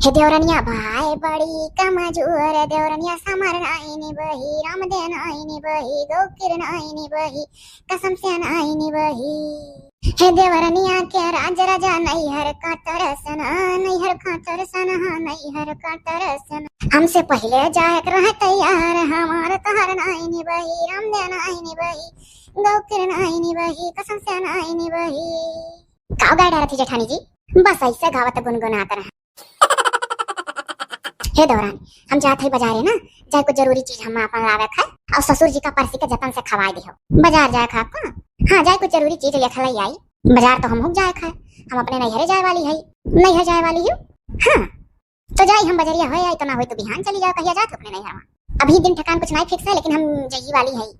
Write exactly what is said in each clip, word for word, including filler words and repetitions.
हे देवरनिया भाई बड़ी कमजोर, देवरनिया समर नाई निबही, रामदे नाई निबही, गौकिर नाई निबही, कसम से नाई निबही। हे देवरनिया के राज राजा नैहर का तरसन, नैहर का तरसन, हाँ, नैहर का तरसन। हमसे पहिले जाए के रहे तैयार, हमार तोहर नाई निबही, रामदे नाई निबही, गौकिर नाई निबही, कसम से नाई निबही। का गाय डारत ही जेठानी जी? बस ऐसे गावत गुनगुनात रहा। हे देवरानी, हम जात हई बजारे ना, जाए कुछ जरूरी चीज हम आपन लावे खाए, और ससुर जी का परसी के जतन से खवाए दिहो। बजार जाए खा आपको? हाँ, जाए कुछ जरूरी चीज लेखा लाई आई। बजार तो हम हुक जाए खाए, हम अपने नैहरे जाए वाली हई। नैहर जाए वाली हूँ? हाँ, तो जाई हम बजरिया होए आई, तो ना होई तो बिहान चली जाओ, कहिया जात हो अपने नैहरवा। अभी दिन ठिकान कुछ नहीं फिक्स है, लेकिन हम जही वाली हई।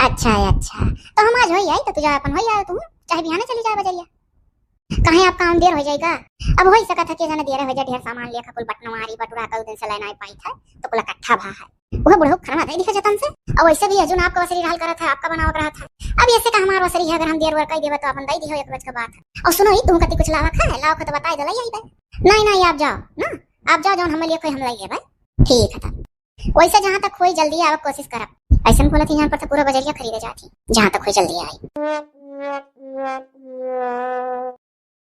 अच्छा है, अच्छा, तो हम आज होई आई, तो तू जा अपन होई आयो तू, चाहे बिहाने चली जाओ बजरिया। काहे आपका आउन देर हो जाएगा? अब हो ही सकत है कि जाने देर हो जाए, ढेर सामान लेखा कुल बटनवारी बटुरा का दिन से लेना पाई था, तो कुल इकट्ठा भा है। वह बुढ़ऊ खनवा दे दिया जतन से। और वैसे भी अर्जुन आपका वसरी रहल करत है, आपका बनावत रहत है। अब ऐसे का हमार वसरी है, अगर हम देर वर कई देबे तो अपन दई दिहो, एक रोज के बात है। और सुनो, ई तू कति कुछ लावा खा है, लाओ खा तो बताई दे, लई आई बे। नहीं, नहीं, आप जाओ ना, आप जाओ, जौन हमें लिए कोई हम लई लेबे। ठीक है तब। वैसे जहाँ तक होई जल्दी आवे कोशिश करब। ऐसन बोलत ही यहाँ पर तो पूरा बजरिया खरीदे जात ही। जहाँ तक होई जल्दी आई।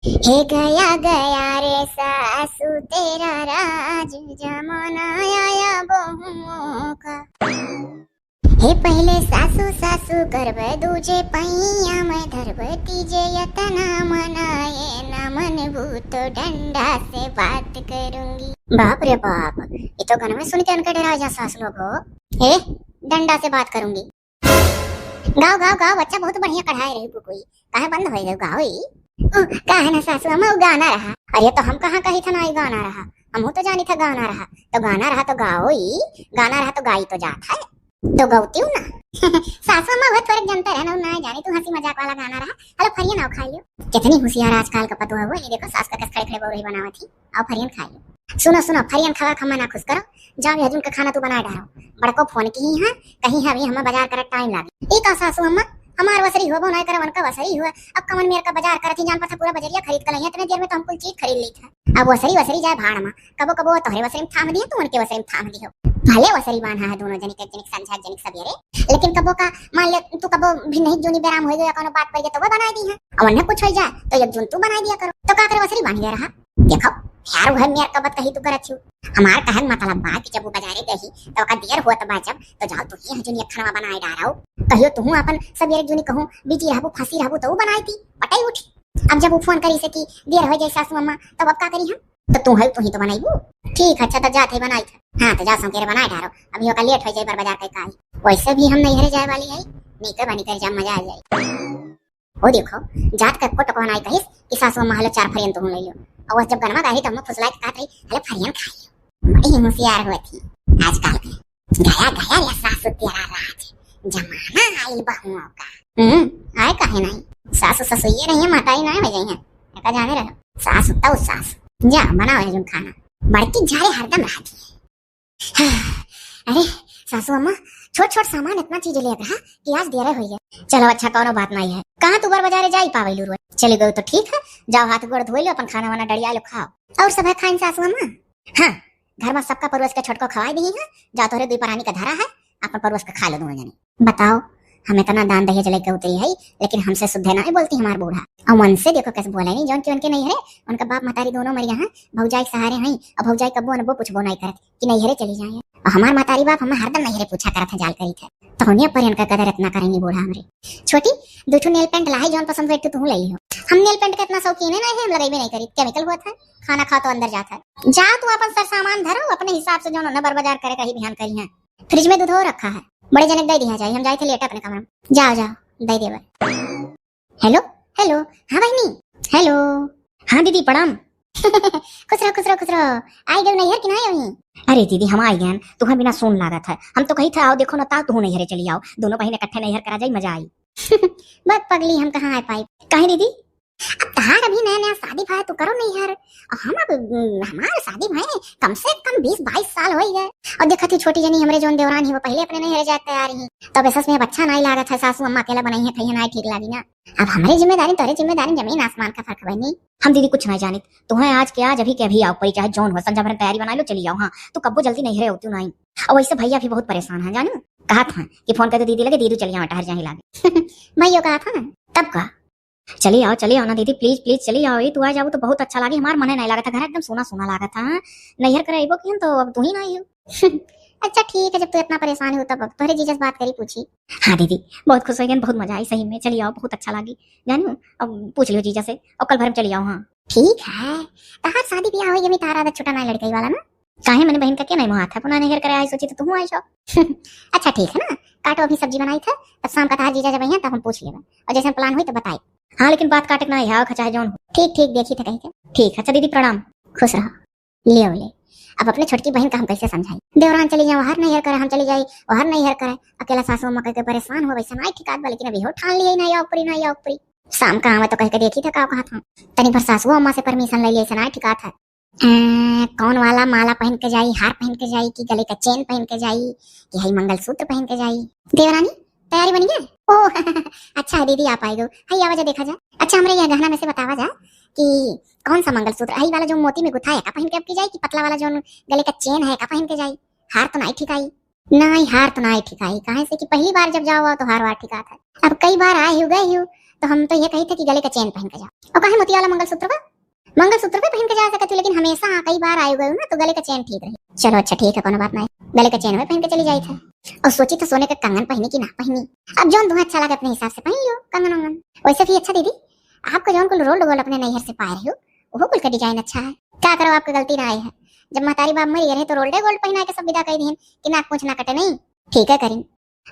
हे गया गया रे सासू तेरा राज, जमाना आया बहुओं का। हे पहिले सासू सासू करबे, दूजे पैया में धरबे, तीजे यतना मनाए, ना मनबू तो डंडा से बात करूंगी। बाप रे बाप, ये तो गनवे सुन के अनके डेरा जा सास लोग हो। हे, डंडा से बात करूंगी। गाओ, गाओ, गाओ, बच्चा बहुत बढ़िया कढ़ाए रही बुकुई। काहे बंद होई गयो गाओ ई? ओ, का है ना सासू अम्मा, वो गाना रहा। अरे तो हम कहाँ कही था ना ई गाना रहा, हम तो जानी था गाना रहा। तो गाना रहा तो गाओ ई, गाना रहा तो गाई तो जात है। तो गौती हूँ ना। सासू अम्मा वो थोड़े जनते रहे ना, ना जानी तू हंसी मजाक वाला गाना रहा। हेलो फरिया ना खा लियो। कितनी होशियार आजकल का पतोह हुआ, ये देखो सास का कस खड़े खड़े बहु रही बनावत ही। आओ फरियन खा लो। सुनो, सुनो, फरियन खावा खम्मा ना खुश करो। जाओ, ये अर्जुन का खाना तू बनाए डालो। बड़को फोन की ही है, कहीं है अभी हमें बाजार करे टाइम लागे। ई का सासू अम्मा, हमार वसरी हुआ, बनाए करे उनका वसरी हुआ। अब कमन मेर का बाजार करत ही, जान पर था पूरा बजरिया खरीद कर लइहे, इतने देर में तो हम कुल चीज खरीद ली था। अब वसरी वसरी जाए भाड़ में, कबो कबो तोहरे वसरी में थाम दिए, तू उनके वसरी में थाम दियो। भले वसरी बांधा है दोनों जनी के, एक जनी के संझा, एक जनी के सवेरे, लेकिन कबो का मान ले तू कबो भी नहीं जूनी बेराम हो गया, कोनो बात पड़ गया तो वो बनाए दी है। और उन्हें कुछ हो जाए तो एक जून तू बनाए दिया करो, तो का करे वसरी बांध गया रहा। देखो, यार, वह मेर का बात कही तू करत छू। हमार कहन मतलब बा कि जब वो बाजारे गई, तो ओका देर होत बा जब, तो जाओ तू ही हजून एक खाना बनाए डारो। कहियो तू अपन सब एक जूनी कहूँ, बिजी रहबू, फंसी रहबू, तो वो बनाई दी, पटाई उठी। अब जब वो फोन करी से कि देर हो जाए सासू अम्मा, तब अब का करी हम? तो तू है, तू ही तो बनाईबू। ठीक है, अच्छा, तो जात है बनाई था। हाँ, तो जा संकेरे बनाए डारो, अभी ओका लेट हो जाए, पर बाजार के काई। वैसे भी हम नैहरे जाए वाली है, नहीं तो बनी कर जा, मजा आ जाए। ओ देखो, जात का एको टोकवा नाई कहिस कि सासू अम्मा हलो चार फरियन तुहूँ ले लो। और जब गनमा गाही तो हम फुसला के कहत रही, "हले फरियन खा लियो।" बड़ी होशियार हुआ थी आजकल के। गया गया रे सासू तेरा राज, जमाना आई बहुओं का। हम्म, आए काहे नहीं? सासू ससुइये रही है, महताई नहीं हो जाई है। एका जाने रहो। सासू तो सासू। जा बनाओ है जुन खाना। बड़की झारे हरदम रहती है। अरे सासू अम्मा, छोट छोट सामान इतना चीज ले रहा कि आज देरे हुई है। चलो अच्छा, कोनो बात नहीं है। कहाँ तू बर बाजारे जाई पावेलू रोज? चली गई तो ठीक है, जाओ हाथ गोड़ धोई लो, अपन खाना वाना डड़िया लो, खाओ। और सब है खाइन सासू अम्मा? हाँ, घर में सबका परोस के छोटको खवाई दी है। जाओ तोहरे दुई परानी का धरा है, अपन परोस के खा लो दोनों जनी। बताओ, हम इतना दान दहेज लेके उतरी है, लेकिन हमसे सुद्धे ना बोलती हमार बूढ़ा। और मन से देखो कैसे बोले नहीं, जौन कि उनके नहीं है, उनका बाप महतारी दोनों मर गया है, भौजाई के सहारे हैं, और भौजाई कब्बो अनबो पूछबो नहीं करत कि नैहरे चली जाए। और हमार महतारी बाप हमें हरदम नैहरे पूछा करत है, जाल करी थे। तो होनिया पर इनका कदर इतना करेंगी बूढ़ा हमरे। छोटी, दो ठो नेल पेंट लाई, जौन पसंद बैठ तू ले हो। हम नेल पेंट का इतना शौकीन है नहीं है, हम लगेबे नहीं करी, केमिकल हुआ था, खाना खाओ तो अंदर जाता है। जा तू अपन सर सामान धरो, अपने हिसाब से जौन न बर बाजार करे कहीं बिहान करी है। फ्रिज में दूध हो रखा है, बड़े जने दे दिया जाए, हम जाए थे लेटे अपने कमरे में। जाओ जाओ, दे देवे। हेलो, हेलो, हाँ बहनी, हेलो। हाँ दीदी, प्रणाम। खुश रहो, खुश रहो, खुश रहो। आई गई नैहर कि नहीं आई? अरे दीदी, हम आई गए, तुम्हें बिना सुन लागत है। हम तो कही था, आओ देखो ना, ताऊ तू नैहरे चली आओ, दोनों बहन इकट्ठे नैहर करा जाई, मजा आई। बक पगली, हम कहाँ आ पाई? काहे दीदी? अब तहार अभी नया नया शादी भा है, तू करो नैहर। और हम अब, हमार शादी भए कम से कम बीस बाईस साल होइ गए। और देखत ही छोटी जनी हमरे जौन देवरान ही, वो पहिले अपने नैहर जाए तैयार ही। तब ऐसा में अब अच्छा नाहीं लागत है, सासू अम्मा अकेला बनाई है, खइया नाहीं ठीक लागी ना। अब हमरे जिम्मेदारी, तोरे जिम्मेदारी, जमीन आसमान का फर्क बनी। हम दीदी कुछ नाहीं जानित, तुम्हें आज के आज, अभी के अभी आओ परी, चाहे जौन हो, संझा भर तैयारी बनाइ लो, चली जाओ। हाँ, तू कब्बो जल्दी नैहरे होती नाहीं। और वैसे भैया भी बहुत परेशान है, जानू, कहत हैं कि फोन कर दो दीदी लगे, दीदी चली जाओ, टहर जाए लागे। भैया कहत हैं, तब का? चली आओ, चली आओ ना दीदी, please, please चली आओ। ये तू आ जाओ तो बहुत अच्छा लागी। हमार मने नाहीं लागत है, घर एकदम सूना सूना लागत है। हाँ? नैहर करे अइबो किहन तो अब तू ही नाहीं हो। अच्छा ठीक है, जब तू इतना परेशान हो तब अब तोहरे जीजा से बात करी, पूछी। हाँ दीदी, बहुत खुश होइ गए, बहुत मजा आई सही में। चली आओ, बहुत अच्छा लागी। जानू, अब पूछ लियो जीजा से और कल भर में चली आओ। हाँ ठीक है, तहार शादी ब्याह होइ गई, तारा आदत छुटा नाहीं लड़कई वाला ना। काहे मने बहिन का के नाहीं मोहात है, अपना नैहर करे आई सोची तो तू आई जाओ। अच्छा ठीक है ना, काटो अभी सब्जी बनाई था, तब शाम का तहार जीजा जब अइहैं तब हम पूछ लेबे, और जैसे plan हुई तो बताई। हाँ लेकिन बात काटे के नाहीं है, चाहे जौन हो। ठीक ठीक, देखी थे कहीं के। ठीक है, अच्छा दीदी प्रणाम। खुश रहो। ले ले, अब अपने छोटकी बहिन का हम कैसे समझाई? देवरान चली जाए वहर नैहर करे, हम चली जाई वहर नैहर करे, अकेला सासू अम्मा कह के परेशान हो, वैसे नाहीं ठिकात बा, लेकिन अभी हो ठान लिया नाहीं आओ परी, नाहीं आओ परी। शाम का आवे तो कह के देखी थे का कहत हैं, तनी भर सासू अम्मा से permission ले लिए, ऐसे नाहीं ठिकात है। ए, कौन वाला माला पहन के जाई, हार पहन के जाई, कि गले का chain पहन के जाई, कि हई मंगलसूत्र पहन के जाई? देवरानी, तैयारी बनी है? ओ, अच्छा है दीदी, आप आई गो। हई आवा जा, देखा जा। अच्छा, हमरे यह गहना में से बतावा जा कि कौन सा मंगलसूत्र, हई वाला जो मोती में गुथा है, का पहन के अब की जाई, कि पतला वाला जो गले का chain है, का पहन के जाई? हार तो नाहीं ठिकाई। नाहीं, हार तो नाहीं ठिकाई, काहे से कि पहली बार जब जाओ तो हार वार ठिकात है। अब कई बार आए हो गए हो, तो हम तो ये कही थे कि गले का chain पहन के जाओ। और काहे मोती वाला मंगलसूत्र बा? मंगलसूत्र भी पहन के जा सकत हो, लेकिन हमेशा कई बार आए गए हो ना, तो गले का chain ठीक रही। चलो अच्छा ठीक है, कोनो बात नाहीं, गले का chain भी पहन के चली जाई थे। और सोची तो सोने का कंगन पहनी कि ना पहनी, अब जौन तुम्हें अच्छा लगे अपने हिसाब से पहन लियो कंगन उंगन। वैसे भी अच्छा दीदी, आपको जौन कुल rolled gold अपने नैहर से पाए रहे हो, वो कुल का design अच्छा है। का करो, आपके गलती नाहीं है, जब महतारी बाप मरी रहे तो rolled gold पहना के सब विदा कर दिहन कि नाक पूछ ना कटे, नाहीं ठीक है करीन।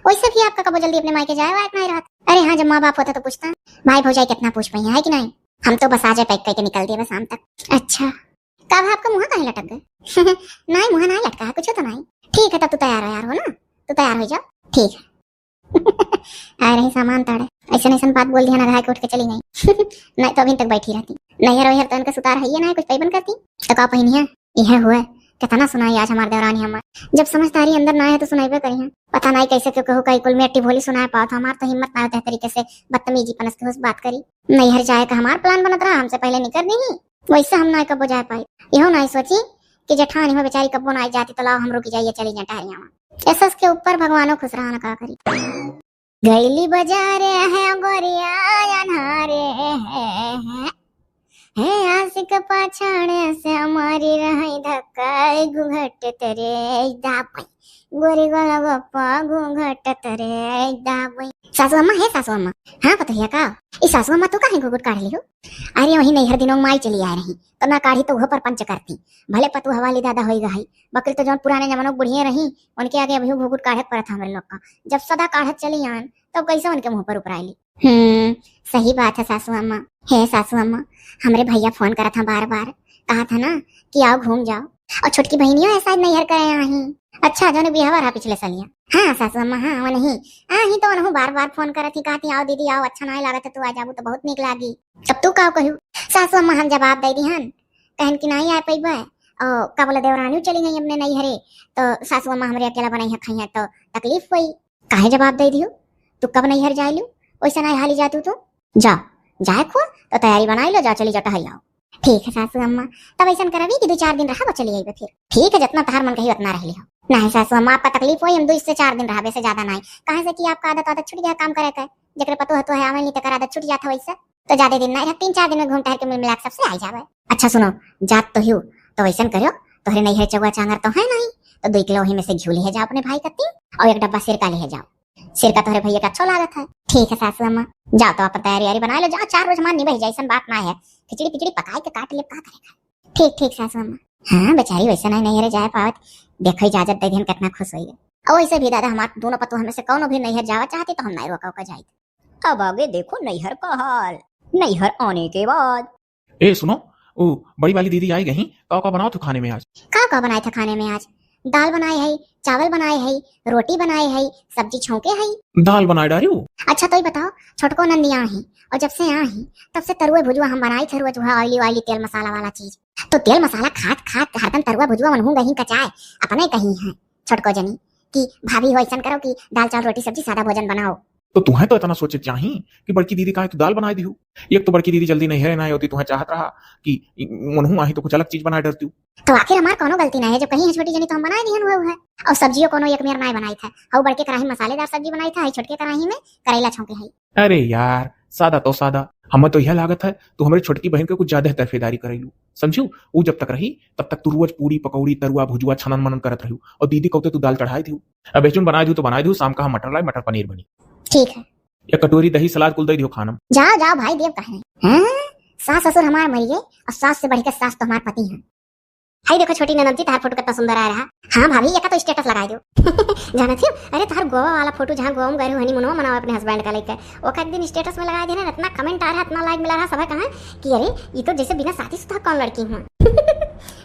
वैसे भी आपका कबो जल्दी अपने मायके जाए वाए के नाहीं रहत। अरे हाँ, जब माँ बाप होता तो पूछता। भाई भौजाई कितना पूछ पाई है कि नाहीं? हम तो बस आ जाए pack करके निकल दिए बस शाम तक। अच्छा, का भा आपका मुँह काहे लटक गए? नाहीं, मुँह नाहीं लटका है, कुछ तो नाहीं। ठीक है, तब तू तैयार हो यार, हो ना, तू तैयार हो जाओ। ठीक है। आए रही सामान ताड़े, ऐसे ऐसे बात बोल दिया ना, घाय के उठ के चली गई। नाहीं तो अभी तक बैठी रहती। नैहर वैहर तो इनका सुतार है ये ना, कुछ पैबन करती तो का पहनी है। यह हुए, कितना सुनाई आज हमार देवरानी हमार। जब समझदारी अंदर ना है तो सुनाइबे करी है। पता नाहीं कैसे क्यों कहू कई कुल मेटी भोली सुनाए पावत, हमार तो हिम्मत ना होते तरीके से बदतमीजी पनस के उस बात करी। नैहर जाए का हमार plan बनत रहा, हमसे पहले निकर दी, वैसे हम नाहीं कबो जाए पाई। यहो नाहीं सोची कि जेठानी हो बेचारी कबो नाहीं जाती तो लाओ हम रुक जाइए, चली जाए टहरिया। ऐसा के ऊपर भगवानो खुश रहा न का करी। गैली बजारे है गोरिया अन्हारे है, हे आशिक पाछाड़े से मारी रहै धक्का, घूंघट तरे दाबई, गोरी गोलगप्पा घूंघट तरे दाबई। सासू अम्मा, हे सासू अम्मा। हाँ पतोहिया का? ई सासू अम्मा तू काहे घुघुट काढ़ लिहू? अरे वही नैहर दिनों माई चली आए रही, तो ना काढ़ी तो उहो परपंच करती। भले पतोह वाली दादा होई गई, बकरी तो जौन पुराने जमानों के बुढ़िया रही, उनके आगे अभी घुघुट काढ़े के पड़त हमरे लोग का। जब सदा काढ़त चली आन, तब कैसे उनके मुँह पर उपराइली? हम्म, सही बात है सासू अम्मा। हे सासू अम्मा, हमरे भैया फोन करत हैं बार बार, कहा था ना कि आओ घूम जाओ। और छोटकी बहनियों है शायद नैहर करे आई। अच्छा, जौन बियाह रहा पिछले सलिया। हाँ सासू अम्मा, हाँ वो नहीं, आ ही तो उनहु बार बार फोन करत ही, कहती आओ दीदी आओ, अच्छा नाहीं लागत है, तू आ जाबू तो बहुत नीक लागी। तब तू का कहू? सासू अम्मा हम जवाब दे दिहन, कहन कि नाहीं आ पैबे। और का बोला, देवरानी चली गई अपने नैहरे, तो सासू अम्मा हमरे अकेला बनाई है खाई है तो तकलीफ हुई। काहे जवाब दे दियो? तू कब नैहर जाए लू? वैसे नाहीं हाली जातू तू। जा, जाए खुआ तो तैयारी बनाई लो, जा चली जा टहल आओ। ठीक है सासू अम्मा, तब ऐसा करबी कि दो चार दिन रहा चली आईबे फिर। ठीक है, जितना तहार मन कही उतना रह लियो। नाहीं सासू अम्मा, आपका तकलीफ होई, हम दो से चार दिन रहबे से ज्यादा नाहीं। काहे से कि आपका आदत आदत छूट गया काम करे के, जेकरे पतोह तो है आवे नहीं तेकर आदत छूट जात है वैसे। तो ज्यादा दिन नाहीं रह, तीन चार दिन में घूम टहर के मिल मिला के सबसे आई जावे। अच्छा सुनो, जात तो हियो, तो वैसन करियो, तोहरे नैहर चौवा चांगर तो है नाहीं, तो दो किलो वही में से घिउ लिहे जाओ अपने भाई कत्ती, और एक डब्बा सिरका लिहे जाओ। सिरका तोहरे भैया का अच्छा लागत है। ठीक है सासू अम्मा, जाओ तो अपन तैयारी वारी बना लो, जाओ, चार रोज मान निबह जाए, ऐसन बात ना है, खिचड़ी पिचड़ी पकाए के काट ले, का करेगा। ठीक ठीक सासू अम्मा। हाँ बेचारी वैसे नाहीं नैहरे जाए पावत, देखो इजाजत दे दिहन कितना खुश होई। और वैसे भी दादा हमार दोनों पतोह में से कौनो भी नैहर जावा चाहती तो हम नाहीं रोका ओका जाइत। अब आगे देखो नैहर का हाल, नैहर आने के बाद। ए सुनो, उ बड़ी वाली दीदी आई गई, का का बनाओ तू खाने में आज? का का बनाए थे खाने में आज? दाल बनाए है, चावल बनाए है, रोटी बनाए है, सब्जी छौंके है। दाल बनाए डारिउ? अच्छा तो ई बताओ, छोटको नंदी आही और जब से आही तब से तरुआ भुजुआ हम बनाई थे रोज, वह oily oily तेल मसाला वाला चीज। तो तेल मसाला खात खात हरदम तरुआ भुजुआ मनहू गही कचाए, अपने कही है छोटको जनी कि भाभी हो ऐसन करो कि दाल चावल रोटी सब्जी सादा भोजन बनाओ। तो तुहें तो इतना सोचे चाही कि बड़की दीदी काहे तू दाल बनाए दिहू। एक तो बड़की दीदी जल्दी नैहरे ना होती, तुहें चाहत रहा कि मनहू आही तो कुछ अलग चीज बनाए डरती। तो आखिर हमार कौनो गलती ना है, जब कही है छोटी जनी तो हम बनाए दिहन हुए है। और सब्जियों कोनो एक मेर ना बनाई था, हऊ बड़के कढ़ाई मसालेदार सब्जी बनाई था, छोटके कढ़ाई में करेला छौंके है। अरे यार, सादा तो सादा। हमें तो यह लागत है, तू हमरे छोटकी बहन के कुछ ज्यादा तरफेदारी करैलू, समझू? ऊ जब तक रही, तब तक तू रोज पूरी, पकौड़ी, तरुआ, भुजुआ, छनन मनन करत रहू, और दीदी कहते तू दाल चढ़ाई दिहू। अब एजुन बनाए दिहू तो बनाए दिहू, शाम का हम मटर लाई, मटर पनीर बनी। ठीक है। एक कटोरी दही, सलाद कुल दे दियो खाना में। जाओ, जाओ भाई देव, काहे? हैं? सास ससुर हमार मरिए और सास से बढ़कर सास तो हमार पति हैं। हाय देखो छोटी ननद जी, तहार फोटो कितना सुंदर आ रहा। हाँ भाभी, एका तो status लगाए दो। जानत हो, अरे तहार गोवा वाला फोटो, जहाँ गोवा में गए हो honeymoon मनावे अपने husband का लेके, ओका एक दिन status में लगाए देना, इतना comment आ रहा, इतना like मिला रहा, सब कहा कि अरे ये तो जैसे बिना शादी शुदा कौन लड़की हुआ।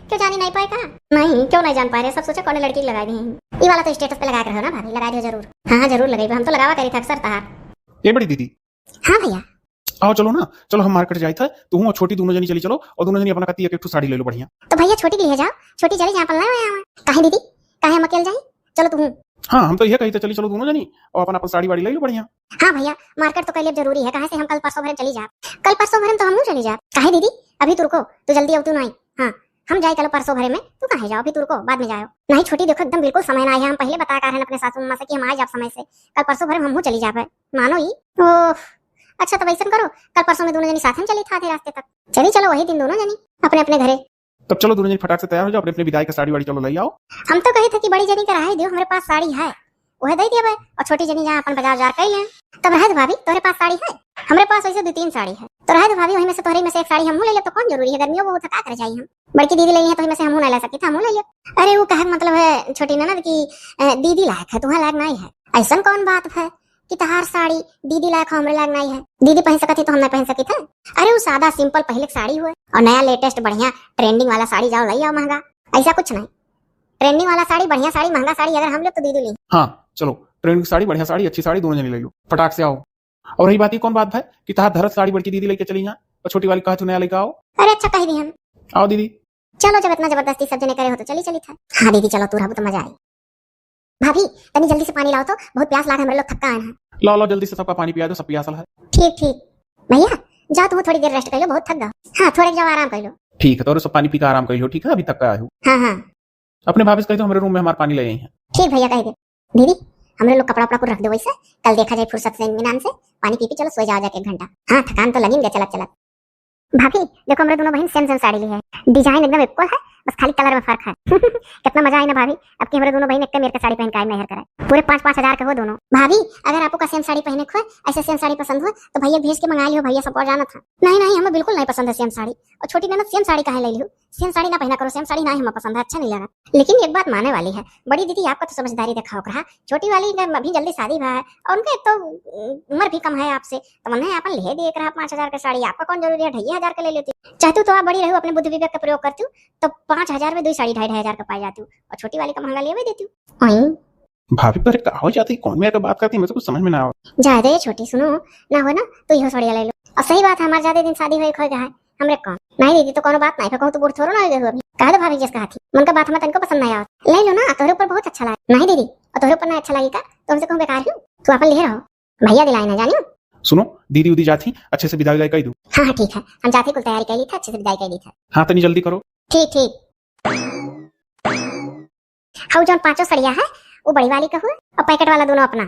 क्यों जानी नहीं पाए का? नहीं, क्यों नहीं जान पाए रहे, सब सोचा कौन लड़की लगा दी है। ये वाला तो status पे लगा के रहो ना भाभी, लगा दियो जरूर। हाँ हाँ जरूर लगाई, हम तो लगावा करी था अक्सर तहार। ए बड़ी दीदी। हाँ भैया। आओ चलो ना, चलो हम market जाइत है, तू हूँ छोटी दोनों जनी चली चलो और दोनों जनी अपना कत्ती एक एक ठो साड़ी ले लो बढ़िया। तो भैया छोटी के लिए जाओ, छोटी चली जाए अपन ले आवे। काहे दीदी, काहे हम अकेल जाई? चलो तू हूँ। हाँ हम तो यह कही था, चली चलो दोनों जनी और अपन अपन साड़ी वाड़ी ले लो बढ़िया। हाँ भैया, market तो कइले जरूरी है, काहे से हम कल परसों भरे चली जाब। कल परसों भरे तो हमहूँ चली जाब। काहे दीदी, अभी तू रुको, तू जल्दी अब तू नहीं। हाँ हम जाए चलो परसों भरे में, तू काहे जाओ, अभी तू रुको, बाद में जाओ। नहीं छोटी देखो एकदम बिल्कुल समय ना आया, हम पहले बता का रहन अपने सासू अम्मा से कि हम आ जाब समय से, कल परसों भरे में हमहूँ चली जाब। मानो ई। ओह, अच्छा, तब ऐसन करो, कल परसों में दोनों जनी साथ में चली था आधे रास्ते तक। चली चलो वही दिन दोनों जनी अपने अपने घरे। तब चलो दोनों जनी फटाक से तैयार हो जाओ, अपने अपने विदाई का साड़ी वाड़ी चलो ले आओ। हम तो कही थे कि बड़ी जनी का रहे दियो, हमरे पास साड़ी है, वह दे दिया भाई, और छोटी जनी जहाँ अपन बाजार जार कर लें। तब रहे दो भाभी, तोहरे पास साड़ी है? हमरे पास वैसे दो तीन साड़ी है, तो रहे दो भाभी, वही में से तोहरे में से एक साड़ी हमहूँ ले लेब, तो कौन जरूरी है, गर्मियों बहुत है, का करे जाई हम। बड़की दीदी ले है तो वही में से हमहूँ नहीं ले सकी था, हमहूँ ले लेब। अरे वो कहे के मतलब है छोटी ननद की अ, दीदी लायक है, तुम्हारे लायक नहीं है। ऐसन कौन बात है कि तहार साड़ी दीदी लायक हो, हमरे लायक नहीं है? दीदी पहन सकत ही तो हम नहीं पहन सकी थे? अरे वो सादा simple पहले के साड़ी हुए और नया latest बढ़िया trending वाला साड़ी जाओ ले आओ महंगा, ऐसा कुछ नहीं। Trending वाला साड़ी, बढ़िया साड़ी, महंगा साड़ी अगर हम लेब तो दीदी ली। हाँ चलो, trending साड़ी, बढ़िया साड़ी, अच्छी साड़ी दोनों जनी ले लो, फटाक से आओ। और रही बात, ये कौन बात है कि तहार धरत साड़ी बड़की दीदी लेके चली यहाँ और छोटी वाली कहा तू नया लेके आओ। अरे अच्छा कही दी हम। आओ दीदी। चलो जब इतना जबरदस्ती सब जने करे हो तो चली चली था। हाँ दीदी चलो, तू रहबू तो मजा आई। भाभी तनी जल्दी से पानी लाओ तो, बहुत प्यास लाग, हमरे लोग थक्का आए हैं। लाओ लाओ जल्दी से सबका पानी पिया दो, सब पियासल है। ठीक ठीक। भैया जाओ तुम थोड़ी देर rest कर लो, बहुत थक गए। हाँ थोड़े जाओ आराम कर लो। ठीक है, तो सब पानी पी के आराम कर लो, ठीक है, अभी थक्का आए हो। हाँ हाँ। अपने भाभी से कह दो हमरे room में हमार पानी ले आई हैं। ठीक भैया कह दे। दीदी हमरे लोग कपड़ा उपड़ा कुल रख दो वैसे, कल देखा जाए फुर्सत से इनमें नाम से, पानी पी पी चलो सो जाओ जाके एक घंटा। हाँ थकान तो लगी गया चलत चलत। भाभी देखो हमरे दोनों बहन same same साड़ी ली है, design एकदम इक्वल है, बस खाली colour में फर्क है। कितना मजा आई ना भाभी, अब की हमरे दोनों बहन एक मेर के साड़ी पहन के आई मेहर करे, पूरे पाँच पाँच हजार के हो दोनों। भाभी अगर आपको का same साड़ी पहने को है, ऐसे same साड़ी पसंद हो तो भैया भेज के मंगा लियो, भैया सब और जाना था। नहीं नहीं हमें बिल्कुल नहीं पसंद है same साड़ी, और छोटी ननद same साड़ी काहे ले लियो? Same साड़ी ना पहना करो, same साड़ी ना ही हमें पसंद है, अच्छा नहीं लगा। लेकिन एक बात माने वाली है, बड़ी दीदी आपका तो समझदारी देखा हो रहा, छोटी वाली का अभी जल्दी शादी भा है और उनका एक तो उम्र भी कम है आपसे, तो उन्हें अपन ले दे रहा पाँच हजार का साड़ी, आपका कौन जरूरी है ढाई हजार का ले लेती। चाहती तो आप बड़ी रहू अपने बुद्धि विवेक का प्रयोग करती हूँ, तो पाँच हजार में दो साड़ी ढाई ढाई हजार का पाई जाती हूँ और छोटी वाली का महंगा लेवे देती हूँ। भाभी पर का हो जाती, कौन मेरे को बात करती, मुझे कुछ समझ में ना आवा। जा दे छोटी, सुनो ना हो ना तो यह साड़ी ले लो। और सही बात है हमारे ज्यादा दिन शादी हुए खोएगा है, हमरे कौन? नहीं दीदी तो कोनो बात नहीं, कहूँ तो बूढ़ थोड़ो ना हो गए हो अभी। कह दो भाभी जस कहा थी, मन का बात हमें तनको पसंद नहीं आवत। ले लो ना, तोहरे ऊपर बहुत अच्छा लगा। नहीं दीदी, और तोहरे ऊपर ना अच्छा लगेगा तो हमसे कहूँ बेकार हूँ, तू अपन ले रहो, भैया दिलाए ना जानियो। सुनो दीदी उदी जाती, अच्छे से विदाई विदाई कर दो। हाँ हाँ ठीक है, हम जाते कुल तैयारी कर ली था, अच्छे से विदाई कर ली था। हाँ तनी जल्दी करो। ठीक ठीक। हऊ जौन पाँचों सड़िया है, वो बड़ी वाली का हुआ और packet वाला दोनों अपना।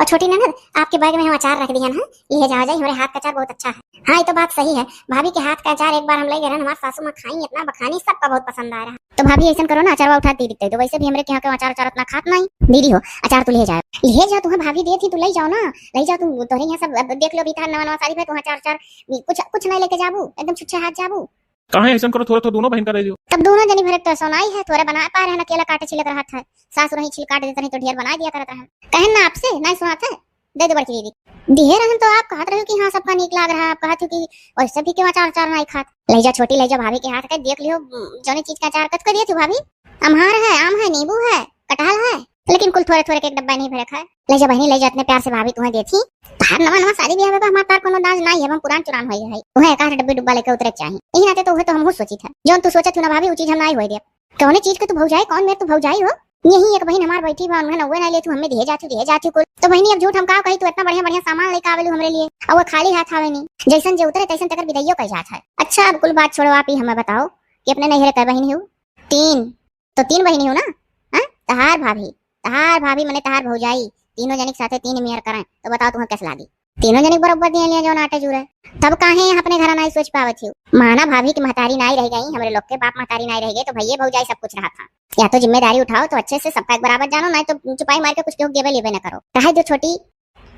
और छोटी ननद, आपके bag में हम अचार रख दिहन है, लिहे जावा जाई, हमरे हाथ का अचार बहुत अच्छा है। हाँ, ये तो बात सही है, भाभी के हाथ का अचार एक बार हम ले गए रहन, हमार सासू माँ खाई इतना बखानी, सबका बहुत पसंद आ रहा। तो भाभी ऐसन करो ना, अचारवा उठा दीदी के दे दो, वैसे भी हमरे के यहाँ के अचार, अचार उतना खात नहीं। दीदी हो, अचार तू ले जाओ, ले जाओ, तुम्हें भाभी दे थी, तू ले जाओ ना, ले जाओ तू, तोहरे यहाँ सब अब देख लो, अभी तहार नवा नवा शादी भा, तू अचार, अचार कुछ, कुछ नहीं लेके जाबू, एकदम छुच्छे हाथ जाबू। काहे ऐसन करो, थोड़ा थोड़ा दोनों बहन का दे दियो। तब दोनों जनी भरे तो सोनाई है, थोड़ा बना पा रहे हैं, अकेला काटे छिलक रहत है, सास रही छिल काट देते नहीं तो ढेर बना दिया करत रहे। कहे ना आपसे, नहीं सुनात है, दे दो बड़की दीदी। दिहे रहन तो आप कहत रहे कि हाँ सबका नीक लाग रहा, आप कहत हो कि वैसे भी क्यों अचार अचार नहीं खात। ले जा छोटी, ले जा भाभी के हाथ का, देख लियो, जौने चीज का अचार कत को दिए थी भाभी। अम्हार है, आम है, नींबू है, कटहल है, लेकिन कुल थोरे थोरे के एक डब्बा नहीं भरक है। ले जा बहिनी, ले जा, इतने प्यार से भाभी तुहें देथी। तहार नवा नवा शादी ब्याह में बा, हमार तार कोनो दाज नाई है, हम पुरान चुरान होई है। उहे एक आध डब्बी डुब्बा लेके उतरे के चाही। यही नाते तो उहे तो हमहू सोचित है। जौन तू सोचत हूँ ना भाभी, उ चीज हम नाई होए देब। कौने चीज के तू भौजाई, कौन मेर तू भौजाई हो? यही एक बहिन हमार बैठी बा, उन्हें नउवे नाई लेत हूँ, हमें दिहे जात हूँ, दिहे जात हूँ कुल। तो बहिनी, अब झूठ हम का कही, तू इतना बढ़िया बढ़िया सामान लेके आवेलू हमरे लिए, और वो खाली हाथ आवे नी। जैसन जे उतरे तैसन तकर विदाइयो कह जात है। अच्छा, अब कुल बात छोड़ो, आप ही हमें बताओ कि अपने नैहरे कै बहिन हो? तीन। तो तीन बहिनी हो ना? हाँ, तहार भाभी, तहार भाभी मने तहार भौजाई, तीनों जनी के साथे तीन मेयर करें, तो बताओ तुम्हें कैसे लागी? तीनों जनी के बरोबर दिए लिए जौन आटे जूरे। तब काहे अपने घर नाई सोच पावत हो? माना भाभी की महतारी नाई रह गई, हमरे लोग के बाप महतारी नाई रह गए, तो भैये भौजाई सब कुछ रहा था। या तो जिम्मेदारी उठाओ तो अच्छे से सबका एक बराबर जानो, नाई तो चुपाई मार के कुछ केहू गेबे लेबे न करो। रहे दो छोटी।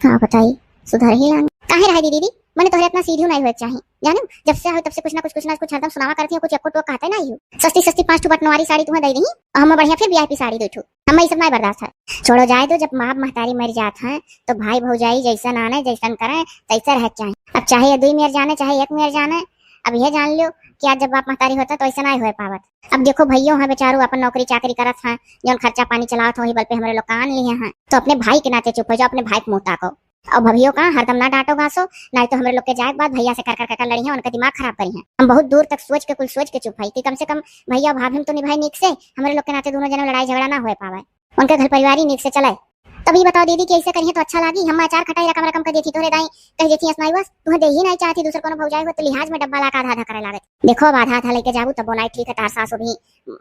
हाँ बताई, सुधर ही लांग। काहे रहे दी दीदी? मने तोहरे इतना सीधी नाई होए के चाही। जाने जब से आयो तब से कुछ ना कुछ, कुछ ना कुछ हरदम सुनावा करती हो, कुछ एको टोक कहते नाई हो। सस्ती सस्ती पाँच ठो बटनवारी साड़ी तुम्हें दे दी, और हमें बढ़िया फिर वीआईपी साड़ी दे ठो। हमें ये सब नाई बर्दाश्त है। छोड़ो जाए दो, जब बाप महतारी मर जात है तो भाई भौजाई जैसन आने जैसन करें तैसे रह के चाही। अब चाहे ये दुई मेर जाने चाहे एक मेर जाने, अब ये जान लियो कि आज जब बाप महतारी होता तो ऐसा नाई होए पावत। अब देखो भैयो हैं बेचारू अपन नौकरी चाकरी करत हैं, जौन खर्चा पानी चलावत हैं वही बल पे हमरे लोग का आन लिए हैं, तो अपने भाई के नाते चुप हो जाओ, अपने भाई के मुँह ताको। और भभियो का हरदम ना डांटो घासो, नाई तो हमरे लोग के जाए के बाद भैया से कर कर कर कर लड़ी हैं, उनका दिमाग खराब करी हैं। हम बहुत दूर तक सोच के कुल सोच के चुप है कि कम से कम भैया भाभी हम तो निभाई नीक से, हमरे लोग के नाते दोनों जने लड़ाई झगड़ा ना होए पावे, उनके घर परिवार ही नीक से चले। तब ये बताओ दीदी कि ऐसे करिए तो अच्छा लागी? हम अचार खटाई रकम रकम कर देती तोहरे दाई, कह देती असनाई बस तुहें दे ही नहीं चाहती, दूसर कोनो भौजाई हो तो लिहाज में डब्बा ला के आधा आधा करे लागत। देखो अब आधा आधा लेके जाबू तब नाई ठीक है, तार सास भी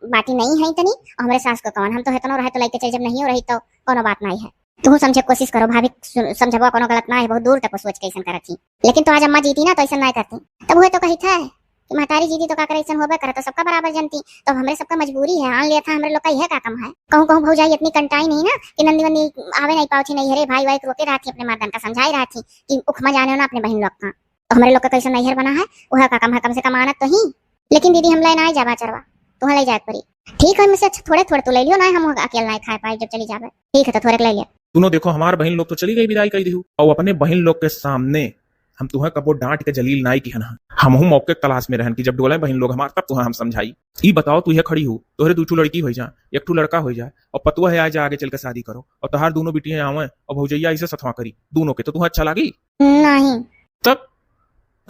बाटी नहीं है इतनी, और हमरे सास को कौन, हम तो हेतनो रहे तो लेके चल, जब नहीं हो रही तो कोनो बात नहीं है। तू समझे कोशिश करो भाभी, सु-, समझबो कोनो गलत ना है, बहुत दूर तक वो सोच के ऐसन करत थी। लेकिन तो आज अम्मा जीती ना तो ऐसन ना करती। तब वो तो कही था कि महतारी जीती तो का करे, ऐसन होबे करे तो सबका बराबर जनती। तो अब हमरे सबका मजबूरी है, आन लिया था, हमरे लोग का यह का कम है। कहूँ कहूँ भौजाई इतनी कंटाई नहीं ना कि नंदी वंदी आवे नहीं पावत थी, नहीं हरे भाई वाई रोके रहती, अपने मर्दन का समझाई रहती कि उखमा जाने ना अपने बहन लोग का। तो हमरे लोग का कैसन नैहर बना है, वह का कम है, कम से कम आनत तो ही। लेकिन दीदी हम ले ना जाबा चरवा, तुहाँ ले जाए पड़ी। ठीक है, मुझसे अच्छा थोड़े थोड़े तू ले लियो ना, हम अकेले ना खाए पाए जब चली जाबे। ठीक है तो थोड़े ले लिया। सुनो देखो, हमार बहिन लोग तो चली गई, विदाई कई दिहू, और अपने बहिन लोग के सामने हम तुहें कबो डांट के जलील नाई किहन हा। हमहू मौके के तलाश में रहन कि जब डोले बहिन लोग हमार तब तुहें हम समझाई। ई बताओ तू ये खड़ी हो, तोहरे दू ठू लड़की हो जा, एक ठू लड़का हो जा, और पतुआ है आ जा आगे चल के शादी करो, और तोहार दोनों बिटियां आवे और भौजैया ऐसे सथवा करी दोनों के, तो तुहें अच्छा लागी? नहीं। तब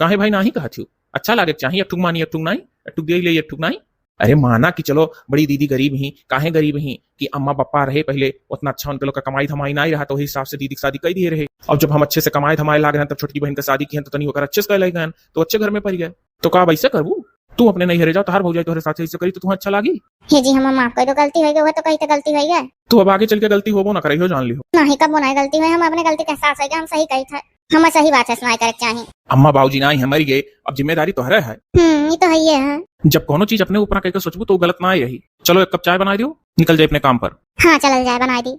काहे भाई नाही कहत हो? अच्छा लागे के चाही, एक ठुक मानी एक ठुक नाई, एक ठुक दे ले एक ठुक नाई। अरे माना कि चलो बड़ी दीदी गरीब ही, काहे गरीब ही कि अम्मा पापा रहे पहले उतना अच्छा उनके लोग का कमाई धमाई नाई रहा, तो वही हिसाब से दीदी की शादी कर दिए रहे। और जब हम अच्छे से कमाए धमाए लाग रहे हैं तब छोटकी बहन का शादी की है तो तनी ओकर अच्छे से कर ले गए, तो अच्छे घर में पड़ गए। तो का अब ऐसे करबू? तू अपने नैहरे जाओ, तहार भौजाई तोहरे साथे ऐसे करी तो तुहें अच्छा लागी? हे जी हमें माफ कर दो, गलती हो गई, वह तो कही तो गलती हो गई। तू अब आगे चल के गलती होबो ना करे हो, जान लियो। नहीं कबो नहीं गलती हुई, हम अपने गलती का एहसास हो गया, हम सही कही था। हमें सही बात है सुनाई करे के चाही। अम्मा बाबूजी ना ही मरी गए, अब जिम्मेदारी तोहरे है। हम्म, ये तो है ही है। जब कोनो चीज अपने ऊपर करके सोचबू तो गलत ना ही रही। चलो एक कप चाय बना दियो, निकल जाए अपने काम पर। हाँ चलल जाए, बनाई दी।